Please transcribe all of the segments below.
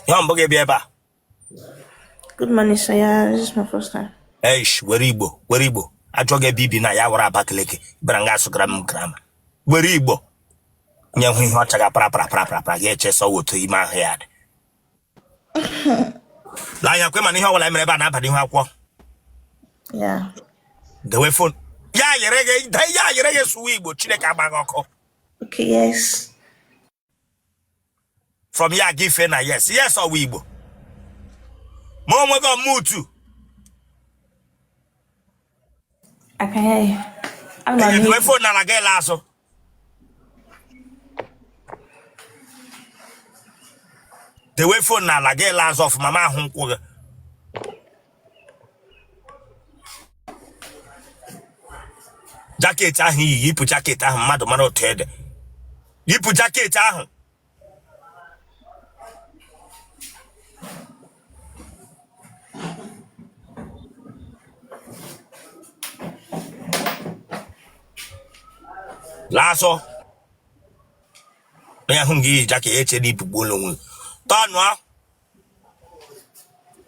Ihe mbụ gị bịa ebe a? Good morning, sir. Yeah, this is my first time. Eish, were Igbo, were Igbo. Ajụọ gị ebe i bi na ya were Abakaliki, bịara nga asụgara m grammar. Were Igbo. Nye hụ ihe ọcha ga para para para para para ga-eche sọ otu ime ahụ ya dị. Lee anya kwe mana ihe ọbụla mere ebe a na-aba n'ihu akwụkwọ. Yeah. Dewe phone. Ya yere gị, ya yere gị sụwa Igbo, Chineke agba gị ọkụ. Okay, yes. From ya gị fe na yes yes ọwa Igbo ma onwe gị ọmụtu. I can hear you. Ana m Enye anụ dewe ihe. phone n'ala gị laa azụ. Dewe phone n'ala gị laa azụ ọfụma ma ahụ nkwụ gị. Jacket ahụ iyi, yipụ jacket ahụ, mmadụ mara otu ị dị. Yipụ jacket ahụ. Laa azụ. Onye ahụ gị yi jacket eche na ibugbuola onwe gị. Tọnụọ.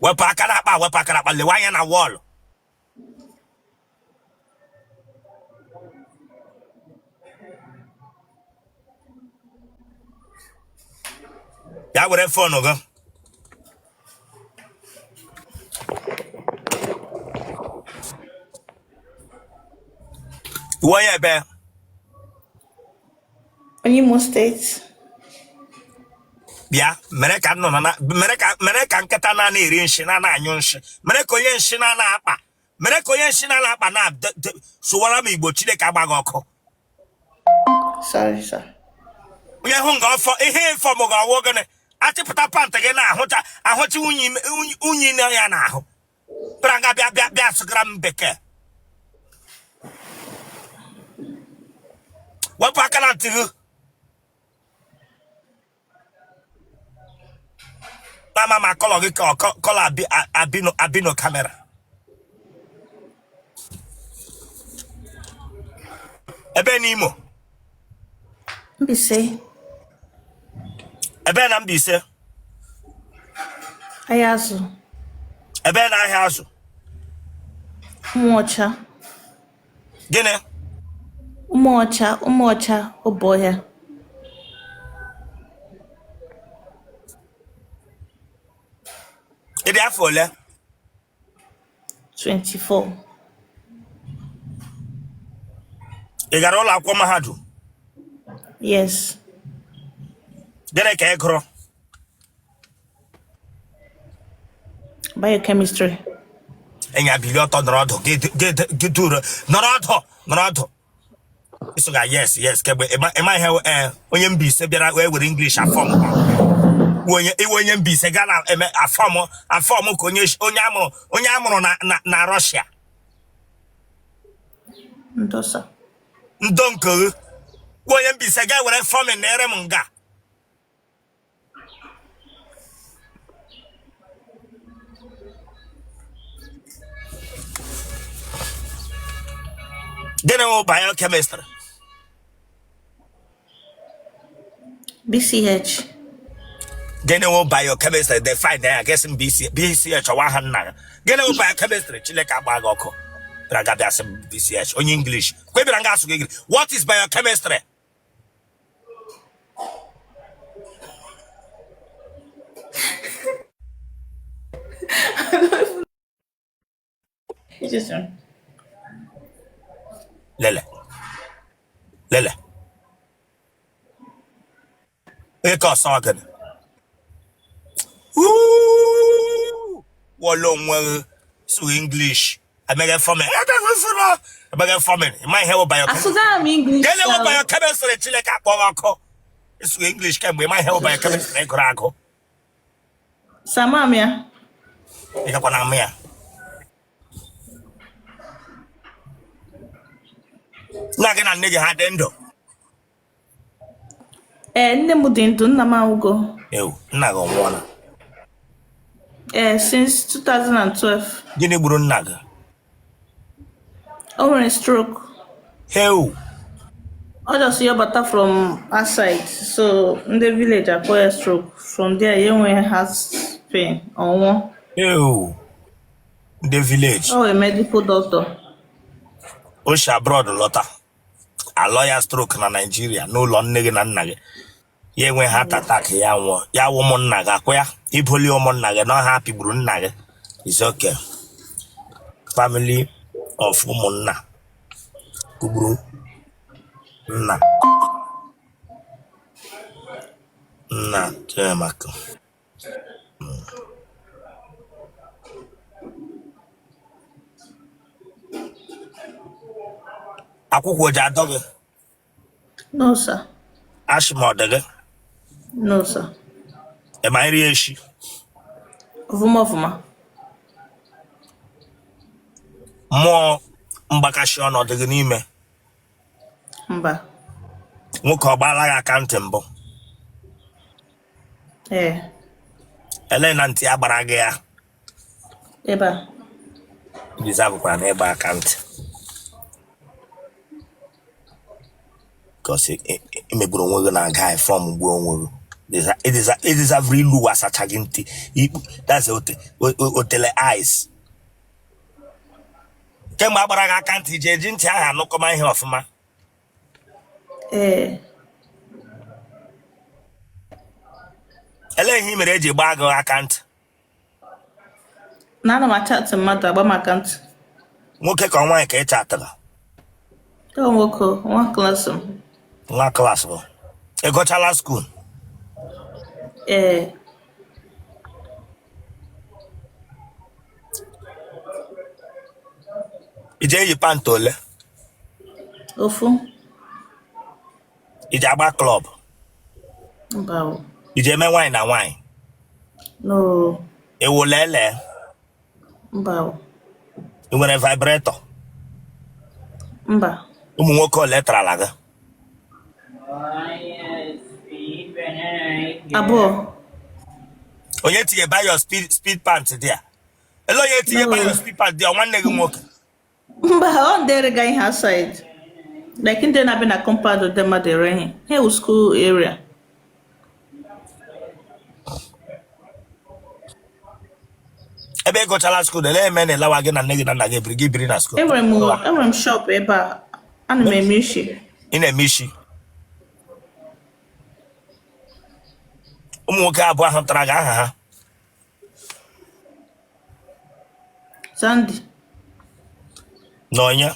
Wepụ aka n'akpa, wepụ aka n'akpa, lewe anya na wall. Ya were phone gị. Iwe onye ebe? Onye Imo State. Bịa mere ka nnụnụ na mere ka nkịta na-ana eri nshị na-ana anyụ nshị, mere ka onye nshị na-ana akpa, mere ka onye nshị na-ana akpa na sụwara m Igbo, Chineke agba gị ọkụ. Sorry, sir. Onye hụ nga ọfọ ihe ịfọ m ga ọwụ gịnị achịpụta pant gị na-ahụcha ahụcha unyi unyi na ya n'ahụ bịara nga bịa bịa bịa sụgara m bekee. Wepụ aka na ntị gị mama ma colour gị ka colour albino albino camera ebe n'Imo? Mbaise. Ebe na Mbaise? Ahịa Azụ. Ebe na Ahịa Azụ? Ụmụọcha. Gịnị? Ụmụọcha, Ụmụọcha, Obohia. Ị dị afọ ole? 24. Ị gara ụlọ akwụkwọ mahadum? Yes. Gịnị ka ị gụrụ? Biochemistry. Enya bili ọtọ nọrọ ọdụ gị duru nọrọ ọdụ nọrọ ọdụ ịsụga yes yes kemgbe ịma ihe ee onye Mbaise bịara wee were English a-form iwe onye Mbaise gaa na eme a-form a-form ka onye onye amụrụ onye amụrụ na na na Russia. Ndo sir. Ndo nke gị onye Mbaise gaa were forming na ere m nga. Gịnị wụ biochemistry? BCH. Gịnị wụ biochemistry? Define ya. Gesi m BC BCH ọwa aha nna ya. Gịnị wụ biochemistry? Chineke agba gị ọkụ. Bịara ga bịa sị m BCH onye English kwe bịara nga asụ gị English. What is biochemistry? Lele lele ịka ọsọ gịnị wọlé onwe gị sụ English emeghe forming emeghe forming ịma ihe wụ biochemistry. Asụgara m English. Gịnị wụ biochemistry? Chineke akpọ gị ọkụ. Ịsụ English kemgbe ịma ihe wụ biochemistry ị gụrụ agụ. Sir, ama m ya. Ị gakwa na ama ya. Nna gị na nne gị ha dị ndụ? Ee, nne m dị ndụ, nna m anwụgo. Ewu, nna gị ọ nwụọla? Ee, since 2012. Gịnị gburu nna gị? O nwere stroke. Ewu. Ọ just ya bata from outside, so ndị village akpọ ya stroke. From there ya enwee heart pain, ọ nwụọ. Ew, ndị village. Ọ wụ medical doctor. O si abroad lọta, alọ ya stroke na Naịjirịa n'ụlọ nne gị na nna gị, ya enwe heart attack, ya nwụọ. Ya wụ ụmụnna gị akwa ya iboli ụmụnna gị na ọha pịgburu nna gị. Is okay. Family of ụmụnna kụgburu nna nna Chiamaka. Akwụkwụ ji adọ gị? No, sir. Asthma ọ dị gị? No, sir. Ị ma nri eshi? Ọfụma ọfụma. Mmụọ mgbakashi ọnụ ọ dị gị n'ime? Mba. Nwoke ọ gbaala gị aka ntị mbụ? Ee. Ele na ntị a gbara gị ya? Ebe a. Deserve na ịgba aka ntị. Because emegburu onwe gị na guy form gbuo onwe gị. I deserve ilu asacha gị ntị. Ikpu that's otele eyes. Kemgbe a gbara gị aka ntị, iji eji ntị ahụ anụkọma ihe ọfụma? Ee. Elee ihe i mere eji gbaa gị aka ntị? Na ana m achatị mmadụ, agba m aka ntị. Nwoke ka nwaanyị ka ị chatara? Ọ nwoke, nwa klaasị m. Nwa klaasị bụ. Ị gụchala school? Ee. I ji eyi pant ole? Ofu. I ji agba club? Mba o. I ji eme nwaanyị na nwaanyị? No. Ị wụ lele? Mba o. Ị nwere vibrator? Mba. Ụmụ nwoke ole tarala gị? Abụọ. Onye tinye bayo speed pant dị a? Ele onye tinye bayo speed pant dị a? Nwanne gị nwoke? Mba, ọ ndị erega ihe outside. Like ndị na-abịa na compound ndị mmadụ ere ihe. Ha wụ school area. Ebe ị gụchala school, ele eme na ịlawa gị na nne gị na nna gị ebiri gị biri na school? Enwere m shop ebe a. Ana m eme isi. Ị na-eme isi? Ụmụ nwoke abụọ ahụ tara gị, aha ha? Sandy. Na onye?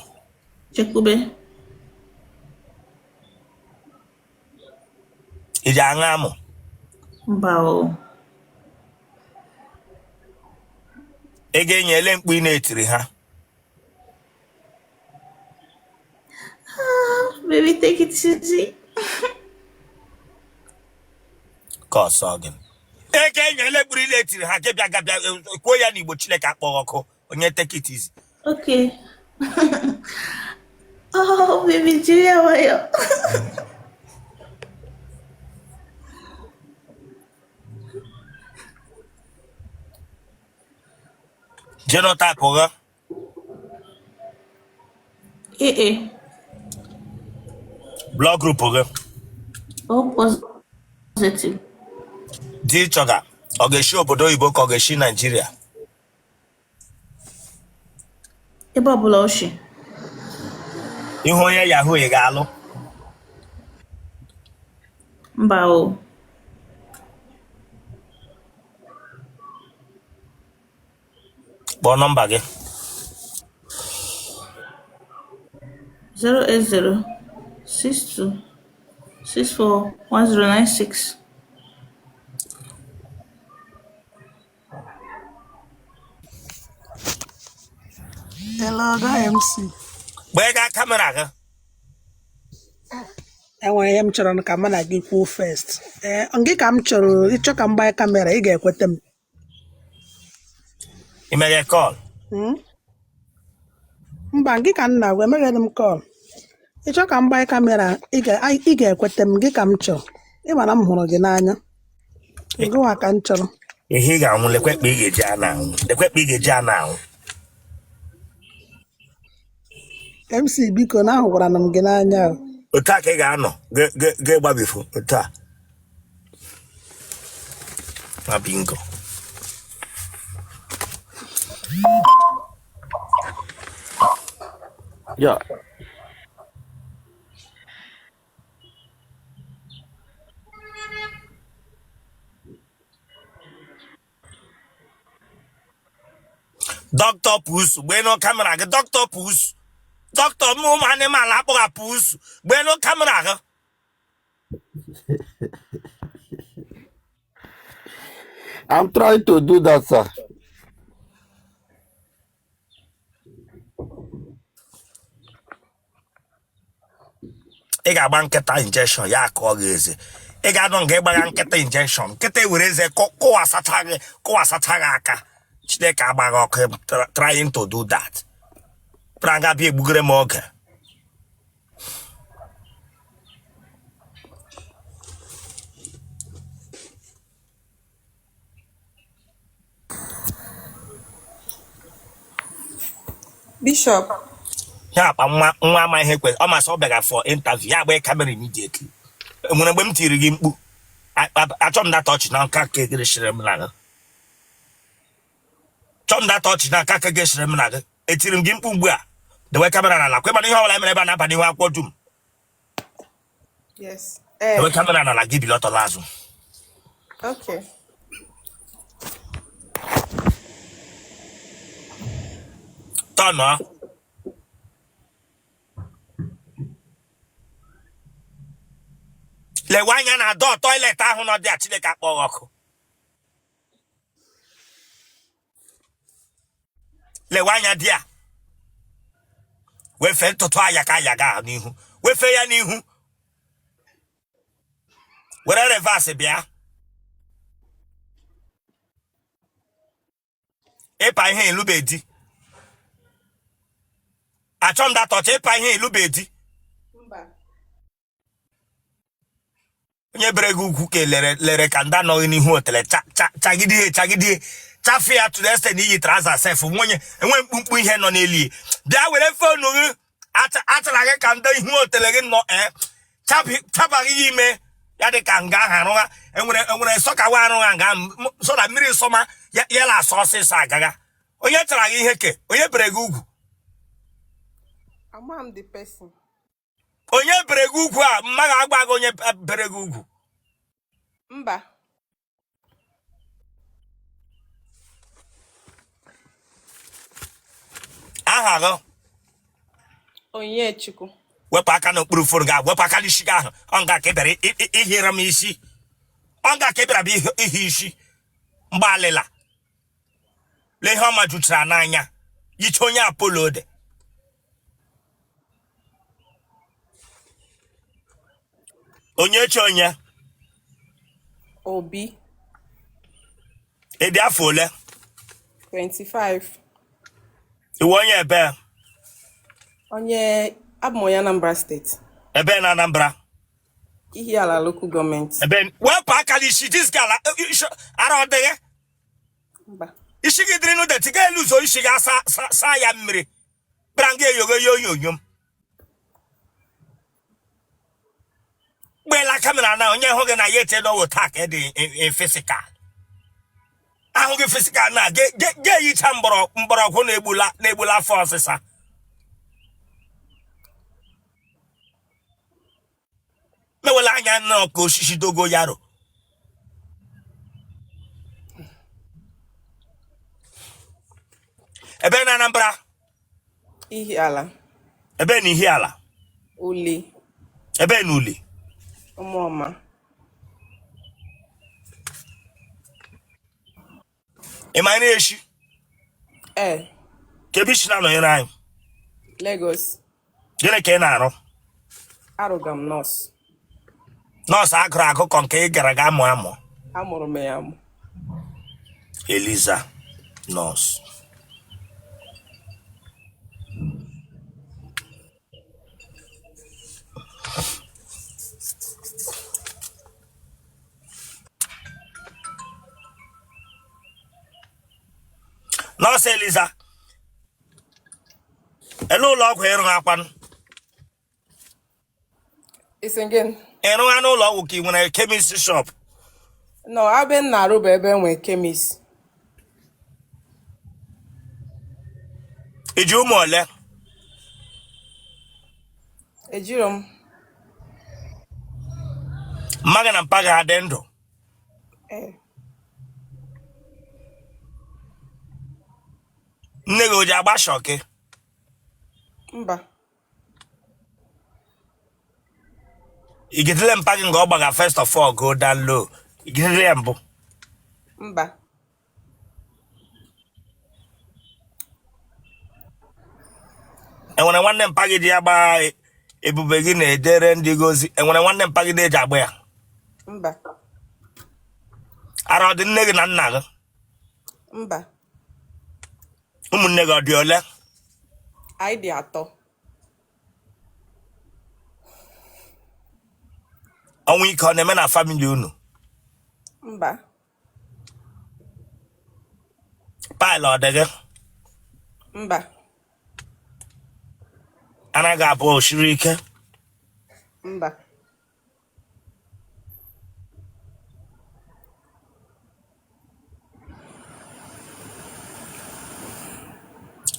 Chekwube. I ji aṅụ amụ? Mba o. Ị ga-enye ele mkpu ị na-etiri ha? Ah, baby, take it easy. Ka ọsọ gị. Ị ga-enye ele mkpu ị na-etiri ha? Gị bịa gabịa kwuo ya n'Igbo, Chineke akpọghị ọkụ. Onye take it easy. Okay. Oh, baby, jiri ya nwayọọ. Genotype gị? AA. Blood group gị? O positive. Di ị chọga, ọ ga-esi obodo oyibo ka ọ ga-esi Naijiria? Ebe ọbụla o si. Ị hụ onye yahoo, ị ga-alụ? Mba o. Kpọọ nọmba gị. 080 62 64 1096. Hello, Oga MC. Gbega camera gị. Enwere ihe m chọrọ ka mụ na gị kwuo first. Ee, gị ka m chọrọ ịchọ ka m gbanye camera, ị ga-ekweta m. Ị meghe call? Mba, gị ka m na-agwa, emegheghị m call. Ịchọ ka m gbanye camera, ị ga-ekweta m, gị ka m chọrọ. Ị ma na m hụrụ gị n'anya. Gịnwa ka m chọrọ. Ihe ị ga-anwụ, lekwe ekpe ị ga-eji a na-anwụ, lekwe ekpe ị ga-eji a na-anwụ. MC, biko na ahụkwara m gị n'anya o. Otu a ka ị ga-anọ ga-egbabifu otu a na bingo. Yeah. Dọkịta Pusu, gbeenụ camera gị. Dọkịta Pusu, dọkịta m, ụmụ anụmanụ akpọgha Pusu, gbeenụ camera gị. I'm trying to do that, sir. Ị ga-agba nkịta injection ya akọọ gị eze. Ị ga-anọ nga ịgbagha nkịta injection, nkịta ewere eze kụwasacha gị, kụwasacha gị aka. Chineke agbaghị ọkụ trying to do that. Pranga bịa egbugere m oge. Bishop. Ya akpa nwa nwa ama ihe kwe ọ masị ọ bịara for interview, ya agba camera immediately. Enwere mgbe m tiri gị mkpu, achọ m data ọchị na nka ka egere m na gị. Chọọ m data ọchị na nka ka egere m na gị. Etiri m gị mkpu ugbu a? Dewe camera n'ala kwe, mana ihe ọbụla mere ebe a na-aba n'ihu akwụkwọ dum. Yes. Eh. Dewe camera n'ala gị, bili ọtọ laa azụ. Okay. Tọnụọ. Lewe anya na door toilet ahụ nọ dị a. Chineke akpọghị ọkụ. Lewe anya dị a, wefe ntụtụ ayaka ayaga ahụ n'ihu, wefe ya n'ihu, were reverse bịa ịpa ihe ilube di. Achọ m data ọcha ịpa ihe ilube di. Onye bere gị ugwu ka lere lere ka ndị anọghị n'ihu otele chagide chagide chafe ya to the extent iyi trouser sef nwenye enwe mkpumkpu ihe nọ n'elu. Bịa were phone gị. Achara gị ka ndị ihu otele gị nọ ee chabaghị ya ime ya dị ka nga ahụ arụgha enwere enwere sọkawa arụgha nga so na mmiri sọma ya la asọ ọsịsọ agagha. Onye chara gị ihe ke onye bere gị ugwu? Ama m the person. Onye bere gị ugwu a mmaghị agwa gị onye bere gị ugwu? Mba. Aha gị? Onyechukwu. Wepụ aka n'okpuru phone gị, wepụ aka n'isi gị ahụ. Ọ nga ka ị bịara ihire m isi, ọ nga ka ị bịara bụ ihe isi mgbalịla. Lee ihe ọma juchara n'anya yicha onye Apollo dị. Onye chi onye? Obi. Ị dị afọ ole? 25. Ị wụ onye ebe? Onye abụ m onye Anambra State. Ebe na Anambra? Ihiala Local Government. Ebe? Wepụ aka n'isi this girl, ara ọ dịghị? Mba. Isi gị dịrị n'ụdetị ga elu ụzọ isi gị asa saa ya mmiri bịara nga eyogo ya onyonyo m gbela camera na onye hụ gị na ya eche n'ọwụ taa ka dị physical ahụ gị physical na ga-eyicha mgbọrọgwụ na-egbula afọ ọsịsa. Mewela anya nnọọ ka osisi dogo yaro. Ebe na Anambra? Ihiala. Ebe na Ihiala? Uli. Ebe na Uli? Ụmụọma. Ị ma nri eshi? Ee. Ka ebe isi na-anọnyere anyị? Lagos. Gịnị ka ị na-arụ? Arụga m nurse. Nurse agụrụ agụkọ nke ị gara ga amụ amụ? Amụrụ m ya amụ. Eliza nurse. Nurse Eliza, ele ụlọ ọgwụ ịrụ akwanụ? Ị sị gịnị? Ị rụga n'ụlọ ọgwụ ka ị nwere chemist shop? No, ebe m na-arụ bụ ebe e nwere chemist. I ji ụmụ ole? Ejiro m. Mma gị na mpa gị ha dị ndụ? Ee. Nne gị o ji agba shọkị? Mba. Ị gidele mpa gị nga ọ gbaga first of all go down low? Ị gidele ya mbụ? Mba. Enwere nwanne mpa gị ji agba ebube gị na-edere ndị gị ozi? Enwere nwanne mpa gị na-eji agba ya? Mba. Ara ọ dị nne gị na nna gị? Mba. Ụmụnne gị ọ dị ole? Anyị dị 3. Ọnwụ ike ọ na-eme na family unu? Mba. Pile ọ dị gị? Mba. Ara gị abụọ o shiri ike? Mba.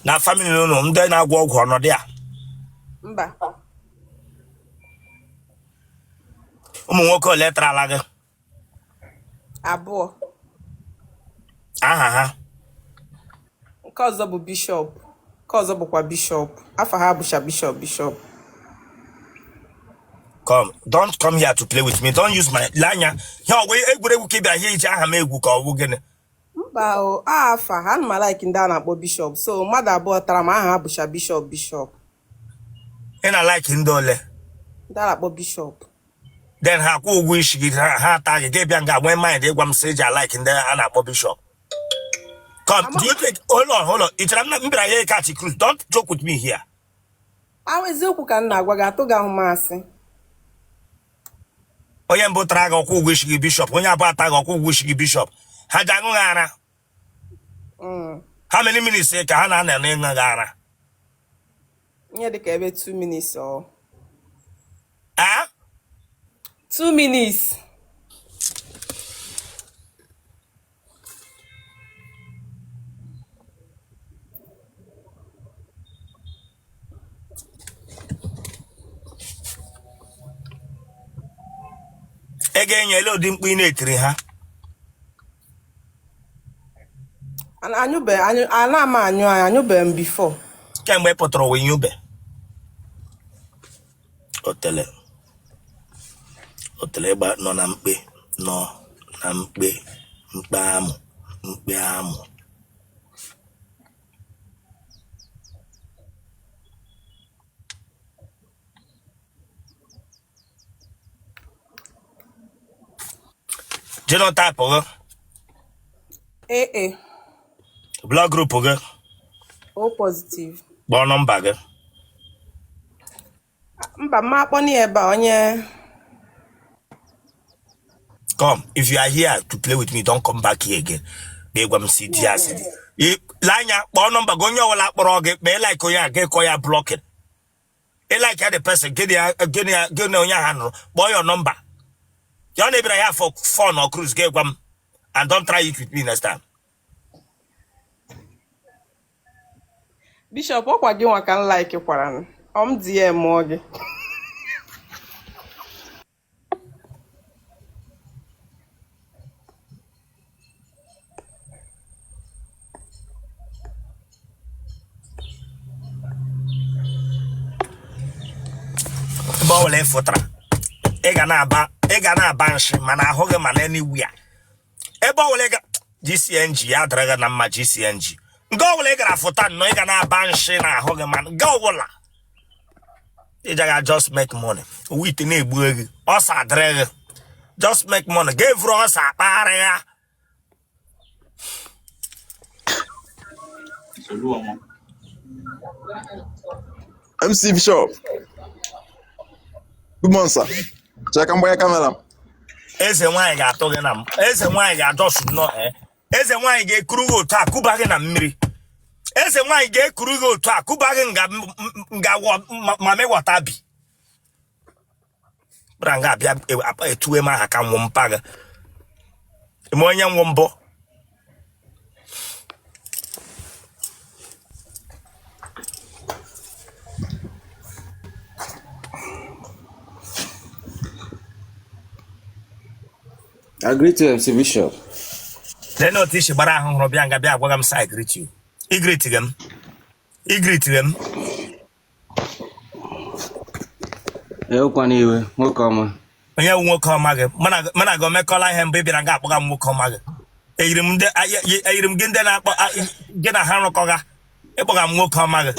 Na family unu ndị na-agwọ ọgwụ ọ nọ there? Mba. Ụmụ nwoke ole tarala gị? 2. Aha ha? Nke ọzọ bụ Bishop. Nke ọzọ bụkwa Bishop. Afa ha bụcha Bishop Bishop. Come, don't come here to play with me. Don't use my lee anya. Ihe ọgwụ egwuregwu ka ị bịara here iji aha m egwu ka ọ bụ gịnị? Mba o, a afa ha ana m like ndị a na-akpọ Bishop. So mmadụ 2 tara m aha ha bụcha Bishop Bishop. Ị na-like ndị ole? Ndị a na-akpọ Bishop. Then ha akwụ ụgwọ isi gị ha ata gị gị bịa nga nwee mind ịgwa m sị iji alike ndị a na-akpọ Bishop. Come, do you think, hold on, hold on. Ị chere m na m bịara here catch cruise? Don't joke with me here. Ahụ eziokwu ka m na-agwa gị, atụ gị ahụ m asị. Onye mbụ tara gị ọ kwụ ụgwọ isi gị Bishop, onye abụọ ata gị ọ kwụ ụgwọ isi gị Bishop. Ha ji aṅụ gị ara. How many minutes ka ha na-anọ n'ịṅụ gị ara? Ihe dịka ebe 2 minutes or Ah? 2 minutes. Ego enyela ụdị mkpu ị na-etiri ha? Anyụbe anyụ ana m anyụ anyụ anyụbeghị m before. Kemgbe ị pụtara ụwa ị nyụbe otele otele ịgba nọ na mkpe nọ na mkpe mkpe amụ mkpe amụ. Genotype gị? AA. Blood group gị? O positive. Kpọọ nọmba gị. Mba, mma akpọ na ebe a onye. Come, if you are here to play with me, don't come back here again. Bịa gwa m si di ya si di. Lee anya, kpọọ nọmba gị onye ọbụla kpọrọ gị ma ị like onye a gị kọọ ya blocking. Ị like ya the person gịnị ya gịnị ya gịnị onye ahụ nụrụ kpọọ ya nọmba. Ya ọ na-ebịara ya for fun or cruise gị gwa m and don't try it with me next time. Bishop, ọkwa gị nwa ka m like kwara m. Ọ m DM mụọ gị. Ebe ọ bụla ị fụtara ị ga na-aba ị ga na-aba nshị mana ahụ gị mana anywhere ebe ọ bụla ị ga GCNG ya dịrị gị na mma GCNG nke ọ bụla ị gara fụta nnọọ ị ga na-aba nshị na ahụ gị mana nke ọ bụla ị jaga just make money owu ite na-egbu gị ọsa adịrị gị just make money ga evuru ọsa akpagharị ya. MC Bishop. Good morning, sir. Check m gbanye camera m. Eze nwaanyị ga-atụ gị na m eze nwaanyị ga-adọsụ nnọọ eh. Eze nwaanyị ga-ekuru gị otu a kuba gị na mmiri. Eze nwaanyị ga-ekuru gị otu a kuba gị nga nga mammy water bi. Bịara nga abịa akpa etuwe m aha ka nwụ mpa gị. Ime onye nwụ mbụ. I greet you, MC Bishop. Lee otu isi gbara ahụ hụrụ bịa nga bịa agwaga m sị I greet you. Ị greet gị m. Ị greet gị m. Ewekwana iwe, nwoke ọma. Onye wụ nwoke ọma gị? Mụ na gị omekọla ihe mbụ ị bịara nga akpọga m nwoke ọma gị. Eyiri m ndị eyiri m gị ndị na-akpọ gị na ha rụkọga ịkpọga m nwoke ọma gị.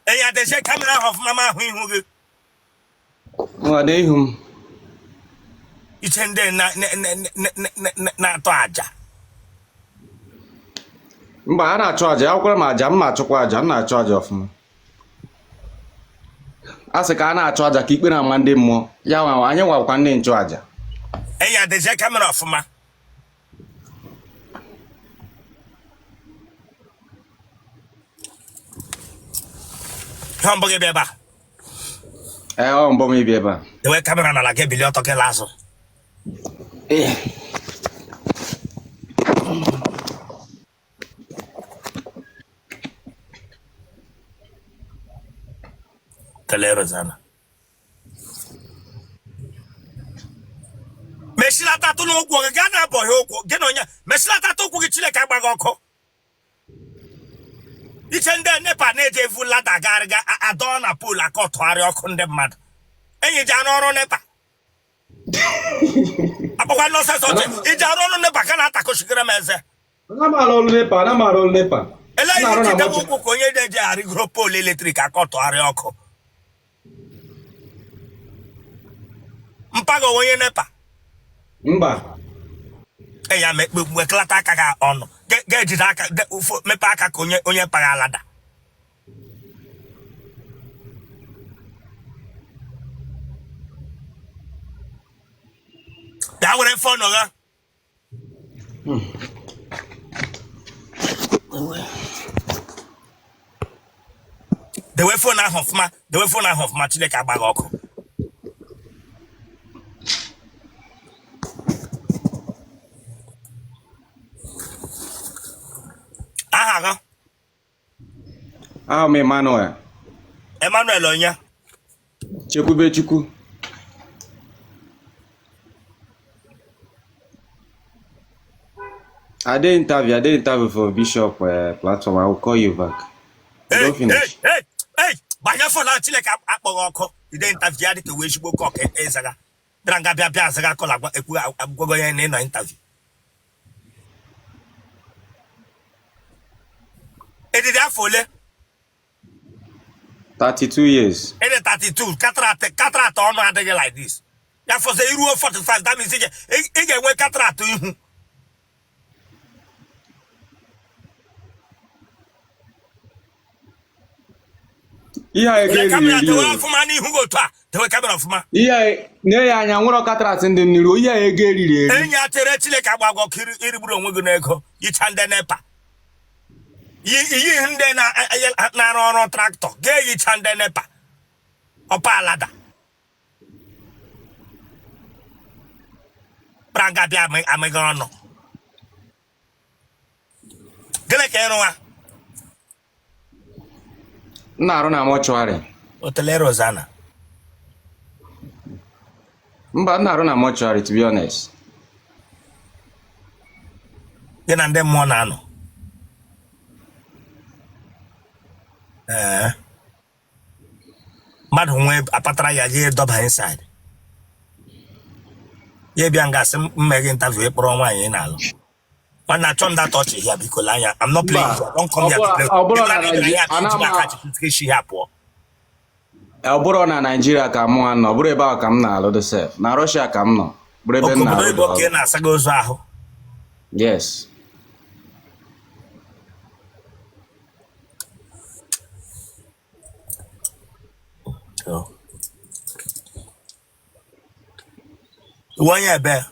Enyi adezie camera ahụ ọfụma ma ahụ ihu gị. Nwa dị ihu m. Iche ndị na-atụ aja. Mba, a na-achụ aja, akwụkwara m aja, m na-achụkwa aja, m na-achụ aja ọfụma. A sị ka a na-achụ aja ka ikpe na-ama ndị mmụọ, ya nwa anyị nwakwa ndị nchụ aja. Enyi adezie camera ọfụma. Ihe mbụ gị bịa ebe a. Ee, ọ mbụ m ịbịa ebe a. Dewe camera n'ala gị bilie ọtọ gị laa azụ. Kelee Rosanna. Meshilatatụ n'ụkwụ gị gaa na-abọghị ụkwụ gị na onye meshilatatụ ụkwụ gị Chineke agbaghị ọkụ. Iche ndị NEPA na-eji evu ladder garịga adọ na pole aka ọtụgharị ọkụ ndị mmadụ. Enyi ji arụ ọrụ NEPA. Akpọkwa nonsense ọchị iji arụ ọrụ NEPA ka na-atakọchigara m eze. Ana m arụ ọrụ NEPA, ana m arụ ọrụ NEPA. Ele M na-arụ ihe na ji debe mortuary. ụkwụ ka onye na-eji arịgoro pole electric aka ọtụgharị ọkụ. Mpago onye NEPA. Mba. Ya mekpelata aka gị ọnụ ga-ejide aka mepee aka ka onye onye paga ladder. Bịa were phone gị. Dewe phone ahụ ọfụma, dewe phone ahụ ọfụma, Chineke agbaghị ọkụ. Aha gị? Aha m Emmanuel. Emmanuel onye? Chekwubechukwu. I dey interview, I dey interview for Bishop platform. I will call you back. You Hey, don finish. hey, hey, gbanye phone ahụ Chineke akpọghị ọkụ. Ide interview ya dịka wee ezigbo kọk ịzaga. Bịara nga bịa bịa azaga call agwa ekwu agwago ya na ịnọ interview. Edidi afọ ole? 32 years. Ede 32, cataract ọnụ adịghị like this. Ya fọzọ iruo 45, that means ị ga-enwe cataract ihu. Ihe a ego Were eriri camera eri dewe o. ọfụma n'ihu gị otu a, dewe camera ọfụma. Ihe a nye ya anya nwere cataract ndị n'iru, ihe a ego eriri eri. Enyi ya chere Chineke agba gị ọkụ irigburu onwe gị n'ego, yicha ndị NEPA. Iyi ndị na-arụ ọrụ tractor, ga-eyicha ndị NEPA. Ọpa ladder. Pranga bịa amịghị ọnụ. Gịnị ka ịrụwa? M na-arụ na mortuary. Otele Rosanna. Mba, m na-arụ na mortuary to be honest. Gị na ndị mmụọ na-anọ. Ee. Mmadụ nwee apatara ya ya dọba inside. Ya bịa nga sị m mee gị interview ịkpọrọ nwaanyị ị na-alụ. Nwanne achọ m that ọchị here biko lee anya. I'm not playing Mba, here. Don't come ọ here to play. bụrụ ọ bụrụ Ị na mara na ị bịara Naịjirịa here ka ana iji m aka chịkịtịrị ya pụọ. Ọ bụrụ na Naịjirịa ka mụ nọ, ọ bụrụ ebe ahụ ka m na-alụ dị sef. Na Russia ka m nọ, bụrụ ebe Oke m obodo na-alụ dị oyibo ka ị ọrụ. na-asa gị ozu ahụ. Yes. Iwe onye ebe?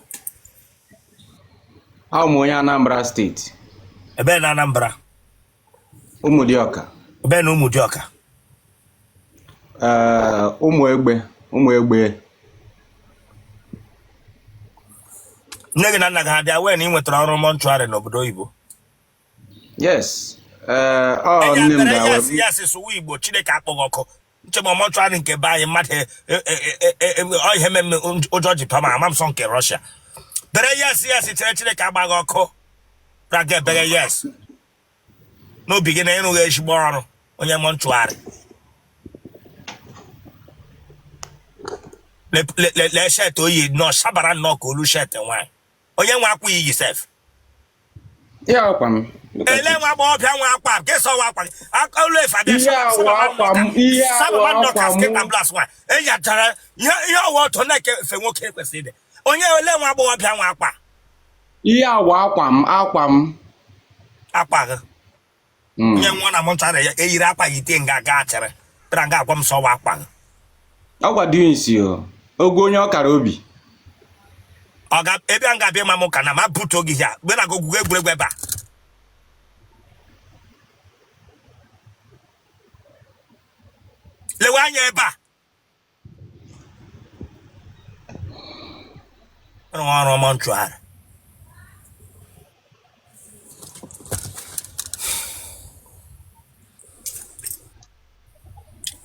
Abụ m onye Anambra steeti. Ebe na Anambra? Ụmụdịọka. Ebe na Ụmụdịọka? Ee, Ụmụegbe, Ụmụegbe. Nne gị na nna gị ha dị aware na ị nwetara ọrụ mortuary n'obodo oyibo? Yes. Ee, ọ nne m Yes. ga-awe. Yes, sụwa Igbo, Chineke akpọghị ọkụ. Nchema mortuary nke be anyị mmadụ ọ ihe mmemme ụjọ ji pama ama m sọ nke Russia. Bere yes, chere Chineke agbaghị ọkụ. Raga ebere yes. N'obi gị na ịrụghị ezigbo ọrụ onye mortuary. Lee shirt oyi nnọọ shabara nnọọ ka olu shirt nwaanyị. Onye nwe akwa iyi sef? Ya akwa m. Look at Ele it. nwa agbọghọbịa nwe akwa nke sọ nwa akwa gị olu efe abịa. Ihe awa akwa m, ihe awa akwa m. Skate and blouse nwa enyachara ihe ihe ọwa ọtọ na-eke efe nwoke kwesịrị ịdị. Onye ele nwa agbọghọbịa nwe akwa? Ihe awa akwa m, akwa m. Akwa gị? Onye nwa na mortuary ya eyiri akwa ya ite nga ga achịrị bịara nga agwa m sọwa akwa gị. Ọgwa dị nsi o. Ogo onye ọkara obi. Ọ ga ebe a ga-abịa ma m ka na ma butuo gị ya mgbe na ogwugwu egwuregwu ebe a. Lewe anya ebe a, rụọ ọrụ mortuary.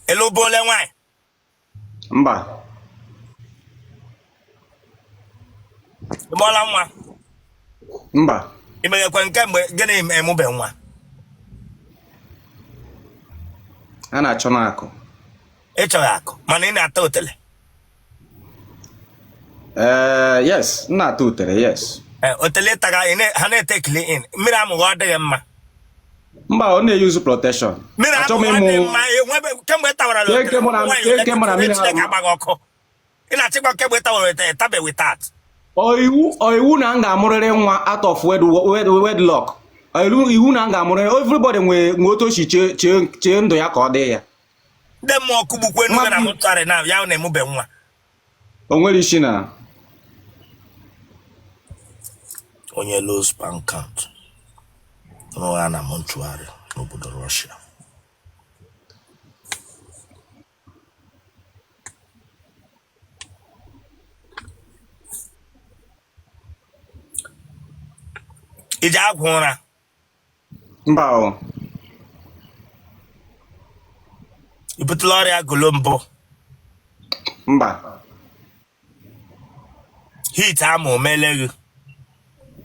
Elu bụ ole nwaanyị? Mba. Ị mụọla nwa? Mba. Ị meghekwe nke mgbe gịnị emube nwa? A na-achọ n'akụ. Ị chọghị akụ, mana ị na-ata otele? Ee, yes, m na-ata utere, yes. Ee, otele taga ị ha na-etekili in mmiri amụghị, ọ dịghị mma. Mba, ọ na-eyuzu protection. Mmiri Achọ m amụghị ọ dị ịmụ mma. Kemgbe ị tawara Ke nke mụ na- nwaanyị ke ole nke mụ na mmiri Chineke amụ- agbaghị ọkụ. Ị na-achịkwa kemgbe ị tawara ete tabe without. Ọ iwu na m ga-amụrịrị nwa out of wedlock? Ọ iwu na m ga-amụrịrị? Everybody nwee otu o si chee ndụ ya ka ọ dị ya. Ndị mmụọ kụgbukwe Nwa enuga na m- mortuary na ya na-emube nwa. O nwere isi na Onye low sperm count rụọ ya na mortuary n'obodo Russia. Iji agwụ ụra? Mba o. I butela ọrịa golo mbụ? Mba. Heat ama omele gị?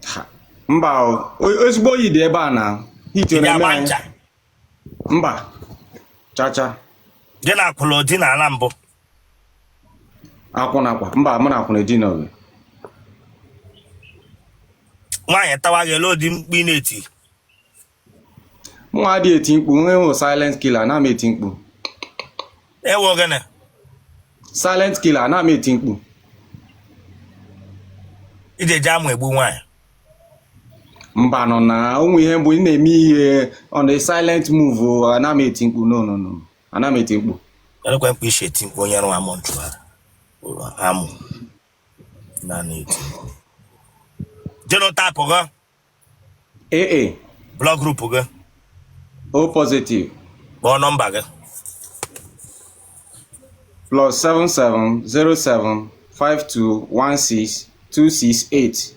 Ha. Mba o. Ezigbo oyi dị ebe a na heat ọ Iji na-eme agba anyị. ncha? Mba, chacha. Gị na akwụla di n'ala mbụ? Akwụna akwa, mba, mụ na akwụna edina oge. Nwaanyị tawa gị, ele ụdị mkpu ị na-eti? Mụ nwa adịghị eti mkpu. Nwe nwe silent killer, ana m eti mkpu. Ewo gịnị? Silent killer, ana m eti mkpu. Iji eji amụ egbu nwaanyị? Mba, nọ na onwe ihe mbụ ị na-eme ihe on a silent move o, ana m eti mkpu. No, no, no, ana m eti mkpu. Elekwe mkpu isi eti mkpu. Onye rụwa mortuary amụ na na-eti mkpu. Genotype gị? AA. Blood group gị? O positive. Kpọọ nọmba gị. +77 07 52 16 268.